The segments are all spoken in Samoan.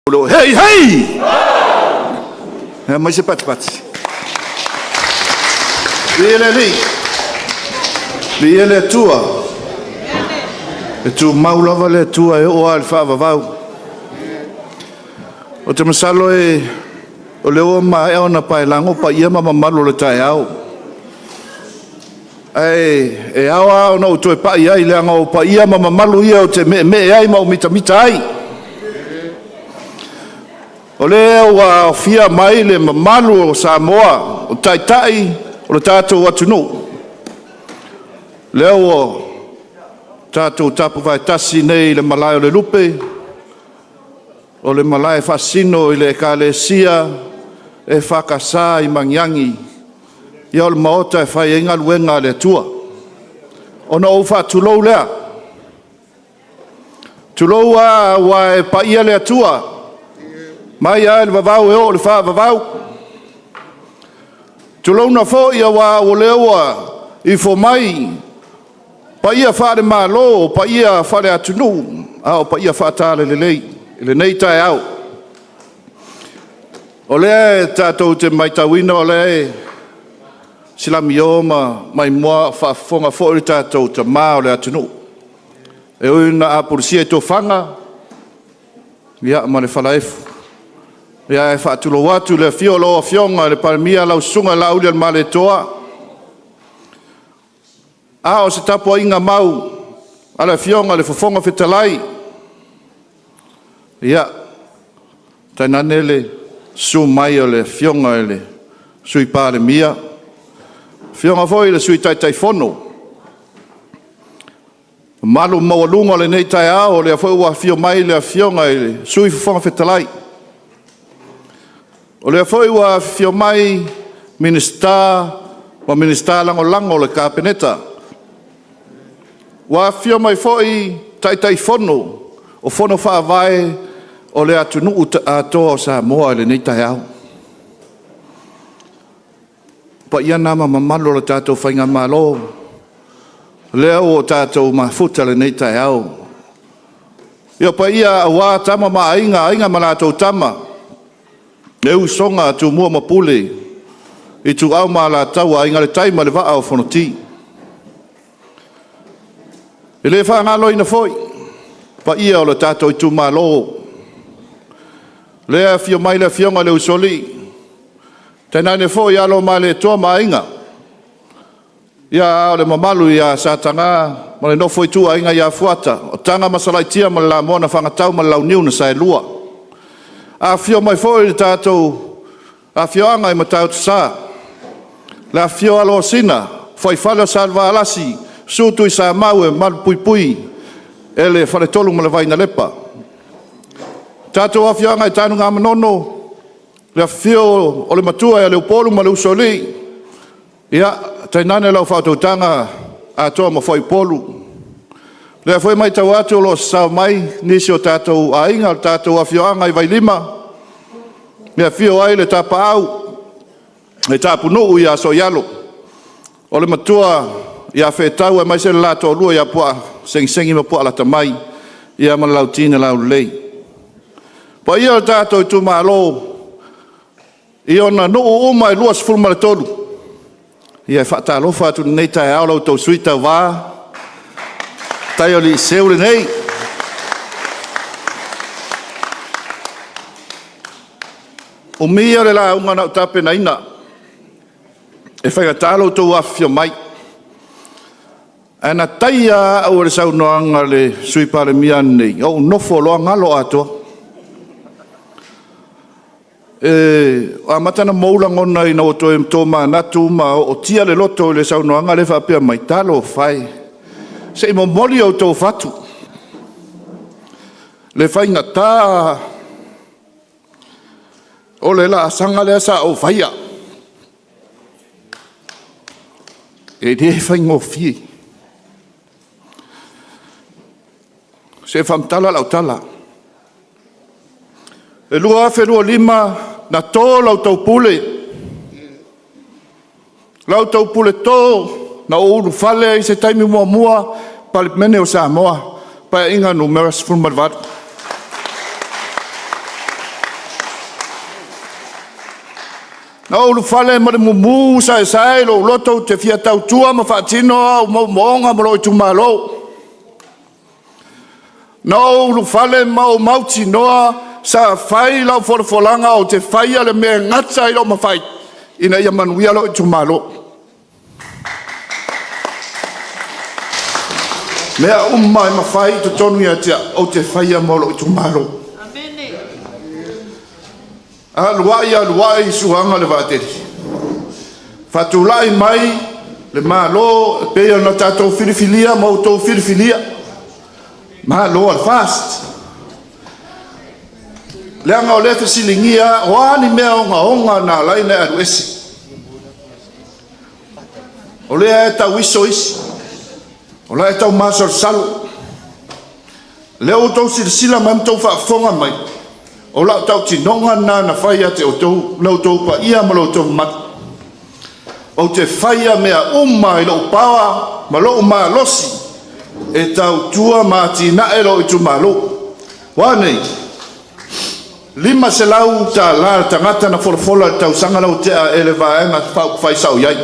Hei, hei! E aumai se patipati. Viia le Alii, viia le Atua. E tumau lava le Atua e oo lava i le faavavau. Ou te masalo o lea ua maea ona paelago paia ma mamalu o le taeao, ae e ao lava ona ou toe pai i ai, leaga o paia ma mamalu ia ou te meemee ai ma ou mitamita ai. O lea ua aofia mai le mamalu o Samoa, o Taitai o le tatou atunuu, lea ua tatou tapuvaetasi nei i le malae o le lupe, o le malae e faasino i le Ekalesia EFKS i Magiagi, ia o le maota e fai ai galuega a le Atua. Ona ou faatulou lea, tulou lava aua e paia le Atua mai lava i le vavau e oo i le faavavau. Tulouna foi aua o lea ua ifo mai paia faale-Malo, o paia faale-atunuu, a o paia faale-Talalelei i lenei taeao. O lea tatou te matauina o lea e silamio ma maimoa a o faafofoga foi le tatou Tama o le atunuu. E ui ina apulusia i tofaga ma le falaefu, ae faatulou atu i le afio o lau Afioga i le Palemia, lau Susuga Laaulialemalietoa, a o se tapuaiga mau a le Afioga i le Fofoga Fetalai, ia, tainane le susu mai o le Afioga i le Sui Palemia, Afioga foi i le Sui Taitaifono. Le mamalu maualuga o lenei taeao, o lea foi ua afio mai le Afioga i le Sui Fofoga Fetalai, o lea foi ua afifio mai Minisita ma Minisita Lagolago o le Kapeneta, ua afifio mai foi Taitaifono o Fono Faavae o le atunuu atoa o Samoa i lenei taeao. O paia na ma mamalu o le tatou Faigamalo, lea ua tatou mafuta i lenei taeao. Ia o paia aua Tama ma Aiga, Aiga ma latou Tama, le usoga a Tumua ma Pule, Ituau ma Alataua, Aiga i le Tai ma le Vaa o Fonoti. E le faagaloina foi paia o le tatou itumalo, lea e afio mai le Afioga i le Usoalii, tainane foi alo o Malietoa ma Aiga, a o le mamalu ia Sataga ma le nofo a ituaiga ia Fuata, o Taga ma Salaitia ma le Lamoa na Fagatau ma le Launiu na Saelua. Afifio mai foi le tatou afioaga i Matautusa, le afifio o Alosina, Fuaifale o Salevalasi, susu Tuisamau e malupuipui e le Faletolu ma le Vainalepa. Tatou afioaga i Tanugamanono, le afifio o le Matua ia Leupolu ma le Usoalii, ia, tainane lau faautautaga Atoa ma Fuaiupolu. O lea foi e matau atu o lo o sasao mai nisi o tatou aiga, o le tatou afioaga i Vailima, e afio ai le Tapaau, le Tapunuu ia Sooialo, o le Matua ia Feetau aemaise le la toalua ia Puaa Segisegi ma Puaa Lata mai, ia ma le Lautinalaulelei. Paia o le tatou itumalo i ona nuu uma e 23, ia e faatalofa atu i lenei taeao la outou sui tauva, tai o Aliiseu lenei. Umi ia o le lauga na ou tapenaina, e faigata lo outou afifio mai, ae na taia lava au e le saunoaga a le Sui Palemia ananei, ou nofo loa galo atoa. E amata ona mou lagona ina ua toe tomanatu ma ootia le loto i le saunoaga lea faapea mai, talofa e, se i momoli outou fatu, le faigata o le laasaga lea sa ou faia, e le faigofie. Se i faamatala lau tala. E 2025 na to la outou pule, la outou puleto na ou ulufale ai i se taimi muamua Palemene o Samoa, Paeaiga Nu.18. Na ou ulufale ma le mumu saesae i lou loto ou te fia tautua ma faatino au moomooga ma lou itumalo. Na ou ulufale ma ou mautinoa sa fai lau folafolaga ou te faia le mea e gata i lou mafai ina ia manuia lou itumalo. Mea uma e mafai i totonu ia te au, ou te faia mo lou itumalo. Alu ai alu ai suaga o le vaatele, faatulai mai le Malo e pei ona tatou filifilia ma outou filifilia, Malo a le FAST. Leaga o lea e fesiligia o a ni mea ogaoga na ala ai ona e alu ese. O lea e tauiso isi, o la e taumasalosalo. Lea ua outou silasila mai ma outou faafofoga mai, o lau tautinoga lena na fai ia te outou, la outou paia ma lo outou mamalu. Ou te faia mea uma i lou paoa ma lou malosi e tautua ma atinae lou itumalo. Ua a nei? $500 le tagata na folafola i le tausaga lau tea e le Vaega Faaupufai sa ou i ai.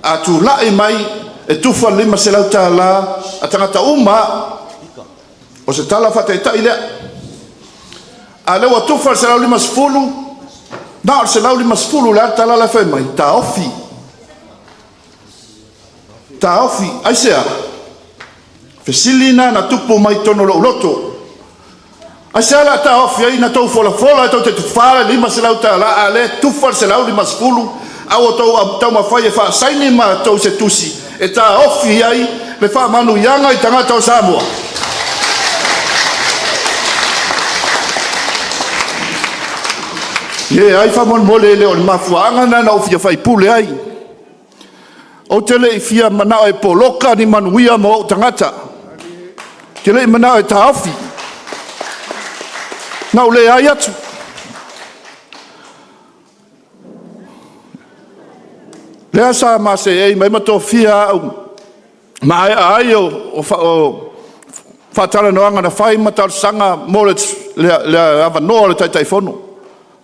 A tulai mai e tufa le $500 a tagata uma, o se tala faataitai lea. A lea ua tufa le 150, na o le 150, le a le tala la e fai mai? Taofi. Taofi. Aisea? Fesili na na tupu mai totonu o lou loto. Aisea la taofi ai na tou folafola e tou te tufa le $500, a lea tufa le 150, a ua outou taumafai e faasaini matou se tusi e taofi ai le faamanuiaga i tagata o Samoa? Leai, faamolemole, e le o le mafuaaga lena na ou fia faipule ai. Ou te le i fia manao e poloka ni manuia mo ou tagata. Ou te le i manao e taofi. Na ou leai atu. Lea sa ma seei mai ma tofia au, maea ai o faatalanoaga na fai ma talosaga mo le avanoa o le Taitaifono.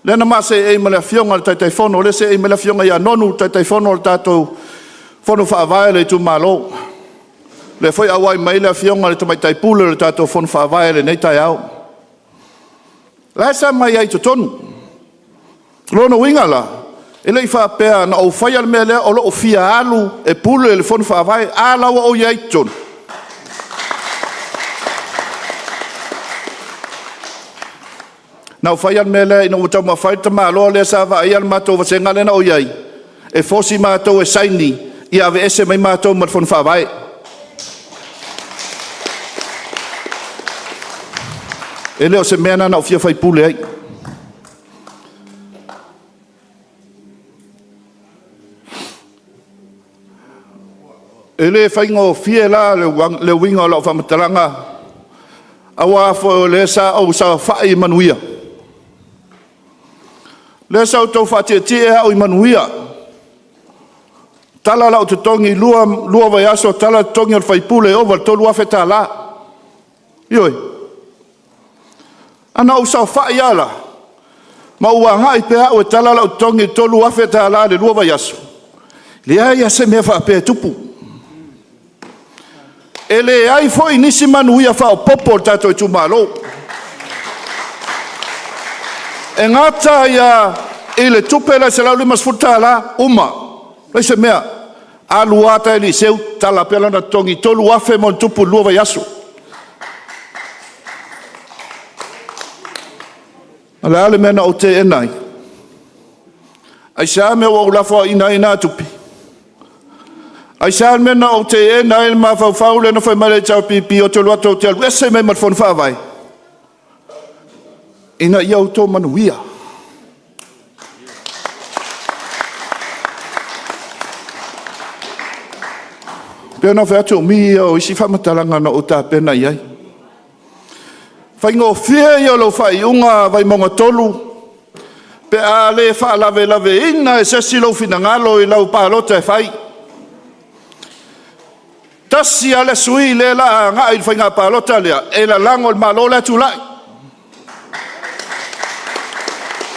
Lea na ma seei ma le Afioga i le Taitaifono, lea e seei mai le Afioga ia Nonu, le Taitaifono o le tatou Fono Faavae a le itumalo. Lea foi e auai mai le Afioga i le Tamaitai Pule o le tatou Fono Faavae i lenei taeao. La e sa mai ai i totonu. Lona uiga la, e le i faapea na ou faia le mea lea o lou fia alu e pule le Fono Faavae, a la ua ou i ai i totonu. Na ou faia le mea lea ina ua taumafai le tamaloa lea sa vaaia le matou vasega lea na ou i ai, e fosi matou e saini ia aveese mai matou ma le Fono Faavae. E le o se mea lena na ou fia faipule ai. E le faigofie la le uiga o lau faamatalaga, aua foi o lea sa ou saofai i manuia. Lea sa outou faatietie au i manuia. Tala lau totogi lua vaiaso, tala totogi o le faipule e ova i le $3,000. Ioe. A na ou saofai lava la, ma ou agai pea au e tala lau totogi i le $3,000 i le 2 vaiaso, leai lava se mea faapea e tupu. E leai foi nisi manuia faaopoopo o le tatou itumalo. E gata ia i le tupe la e $150 uma, leai se mea. Alu lava ta Eliseu, tala pea lona totogi, 3,000 ma ona tupu i le 2 vaiaso. O le a le mea na ou teena ai? Aisea le mea ua ou lafoaiina ai na tupe? Aisea le mea na ou teena ai le mafaufau lea na fai mai le HRPP ou te alu atu ou te alu ese mai ma le Fono Faavae? Ina ia outou manuia. Pei ona ou fai atu, o umi ia o isi faamatalaga na ou tapena i ai. Faigofie ia o lau faaiuga Vaimauga 3 pe a le faalavelaveina e se isi lou finagalo i lau palota e fai. Tasi lava le sui lea la agai i le faiga palota lea e lalago i le Malo la e tulai.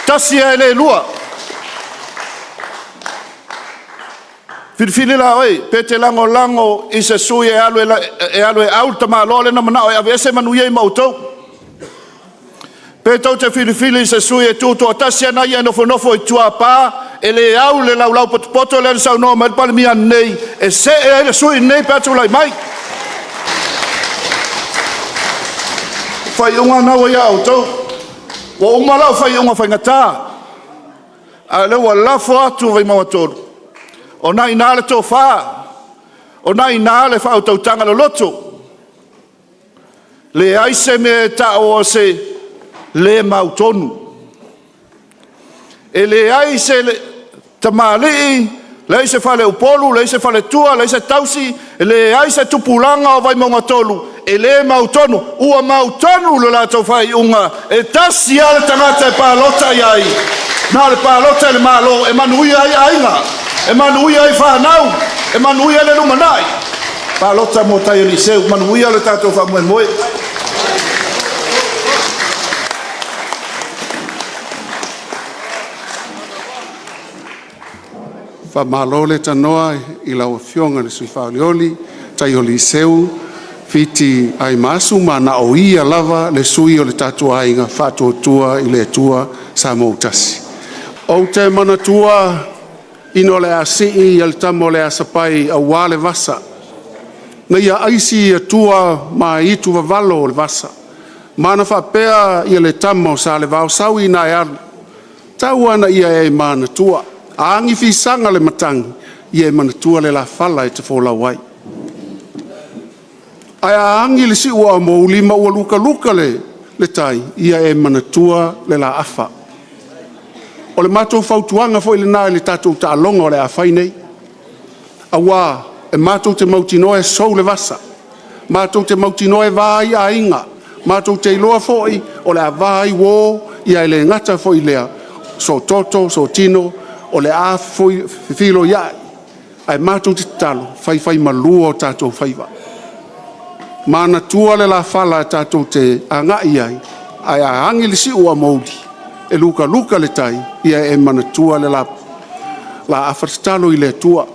Tasi ae le lua. Filifili la oe pe te lagolago i se sui e alu e alu e au le tamaloa lea na manao e aveese manuia ia ma outou. Pe tou te filifili i se sui e tutoatasi ana ia e nofonofo i tuapa e le au le laulau potopoto lea na saunoa mai le Palemia nei e see ai le sui nei pe a tulai mai. Faaiuga na ua ia outou. Ua uma lau faaiuga faigata, a o lea ua lafo atu Vaimauga 3, o na i ina le tofa, o na i ina le faautautaga loloto. Leai se mea e ta'u o se le mautonu. E leai se tamalii, leai se faleupolu, leai se faletua, leai se tausi, e leai se tupulaga o Vaimauga 3 e le mautonu. Ua mautonu lo latou faaiuga, e tasi lava le tagata e palota i ai, na o le palota i le Malo e manuia ai aiga, e manuia ai fanau, e manuia ai le lumanai. Palota mo Taialii. Manuia le tatou faamoemoe. Faamalo le tanoa i lau Afioga i le sui usufono Taiali Seu Fiti Aimasu ma na o ia lava le sui o le tatou Aiga Faatuatua i le Atua Samoa ua Tasi. Ou te manatua ina o le a sii le tama o le Asapai aua le vasa, na ia aisi i atua ma itu vavalo o le vasa, ma na faapea ia le tama o Salevao, “Sau ina e alu, tau lava ina e manatua. A agi fisaga o le matagi, ia e manatua le lafala e te folau ai. Ae a agi le siuamouli ma ua lukaluka le tai, ia e manatua le laafa.” O le matou fautuaga foi lena i le tatou taaloga o le a fai nei, aua e matou te mautinoa e sou le vasa, matou te mautinoa e va ai aiga, matou te iloa foi o le a va ai uo, ae le gata foi i lea, sootooto, sootino o le a fefiloiai. Ae matou te tatalo, faifaimalua o tatou faiva, manatua le lafala tatou te agai i ai, ae a agi le siuamouli e lukaluka le tai, ia e manatua le laafa. Tatalo i le Atua.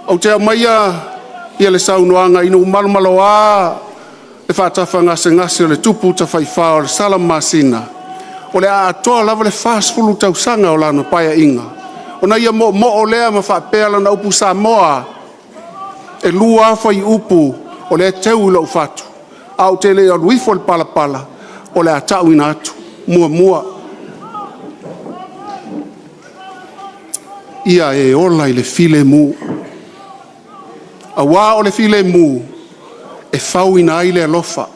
Ou te aumaia le saunoaga ina ua malomaloa le faatafagasegase o le tupu tafaifa o le Salamasina o le a atoa lava le 40 tausaga o lana Paeaiga, ona ia moomoo lea ma faapea lana upu, “Samoa, e lua lava fuaiupu o lea e teu i lou fatu, ae ou te le i alu ifo i le palapala, o le a ta'uina atu. Muamua, ia e ola i le filemu, aua o le filemu e fauina ai le alofa,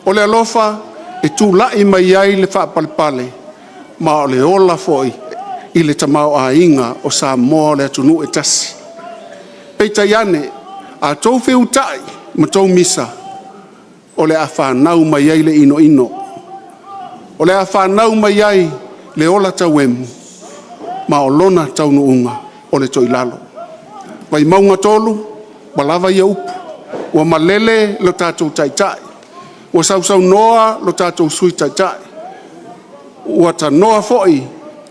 o le alofa e tula'i mai ai le faapalepale, ma o le ola foi i le tamaoaiga o Samoa o le atunuu e tasi. Peitai ane, a outou feuta'i ma tou misa, o le a fanau mai ai le inoino, o le a fanau mai ai le ola tauemu, ma o lona taunuuga o le toilalo.” Vaimauga 3, ua lava ia upu, ua malele lo tatou Taitai, ua sausaunoa lo tatou Sui Taitai, ua tanoa foi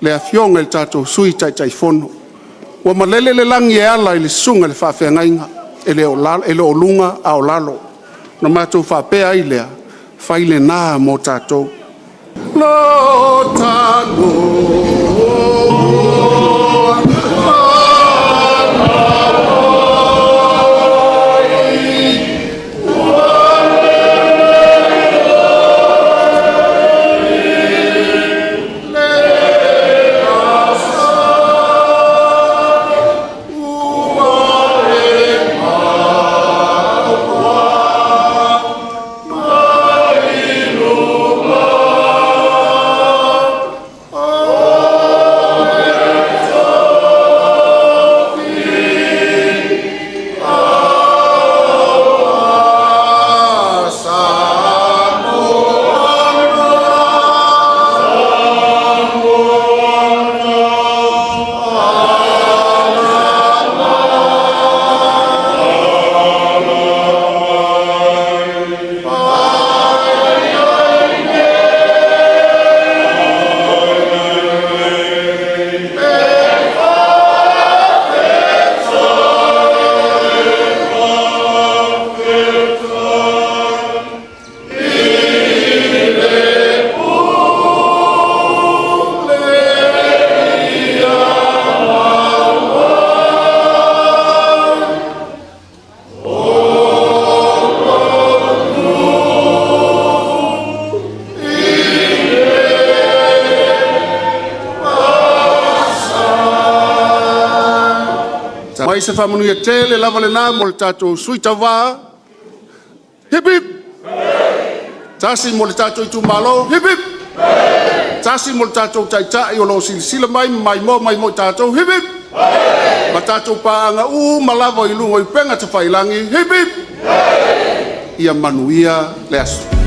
le Afioga i le tatou Sui Taitaifono, ua malele le lagi e ala i le susuga i le Faafeagaiga, e le o luga a o lalo. Ona matou faapea ai lea, fai lena mo tatou. Lo tatou Faaaloalo ua e mai luga. Ai se faamanuia tele lava lena mo le tatou sui tauva. Hip hip. Tasi mo le tatou itumalo. Hip hip. Tasi mo le tatou taitai o lo o silasila mai ma maimoa mai mo tatou. Hip hip. Ma tatou paaga uma lava i luga o upega tafailagi. Hip hip. Ia manuia le aso.